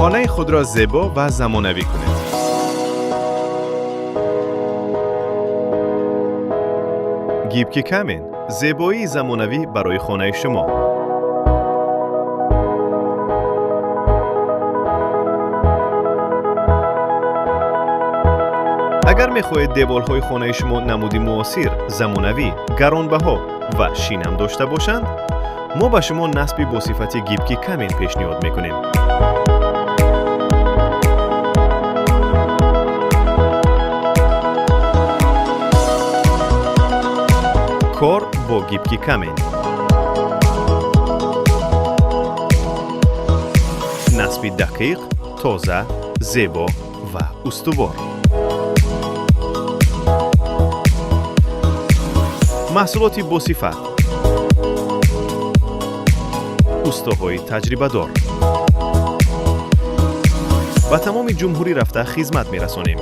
Хонаи худро зебо ва замонавӣ кунед. Гибкий камень, зебоии замонавӣ барои хонаи шумо. Агар мехоҳед деворҳои хонаи шумо намуди муосир, замонавӣ, гаронбаҳо ва шинам дошта бошанд, мо ба шумо насби бо сифати гибкий камень пешниҳод мекунем. Кор бо гибкий камень, насби дақиқ, тоза, зебо ва устувор. Маҳсулоти босифат, устоҳои таҷрибадор. Ба тамоми ҷумҳурӣ рафта хизмат мерасонем.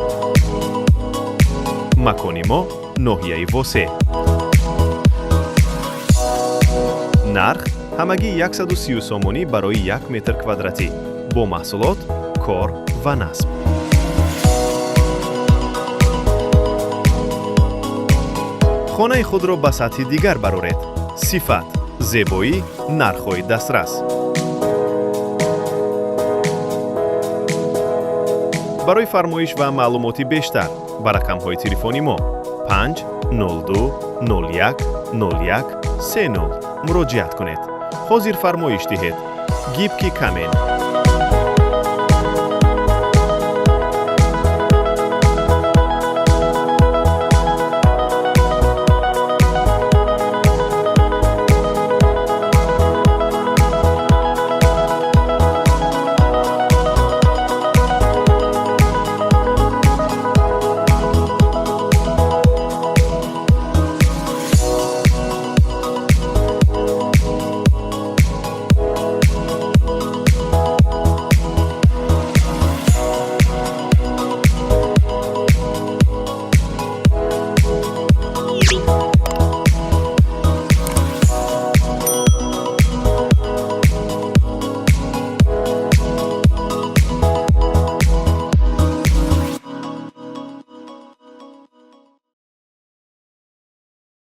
Макони мо ноҳияи Восе. Нарх ҳамагӣ 130 сомонӣ барои 1 метр квадратӣ бо маҳсулот, кор ва насб. Хонаи худро ба сатҳи дигар бароред. Сифат, зебоӣ, нархҳои дастрас. Барои фармоиш ва маълумоти бештар ба рақамҳои телефони мо 5 02 01 01 30 муроҷиат кунед. Ҳозир фармоиш диҳед. Гибкий камень.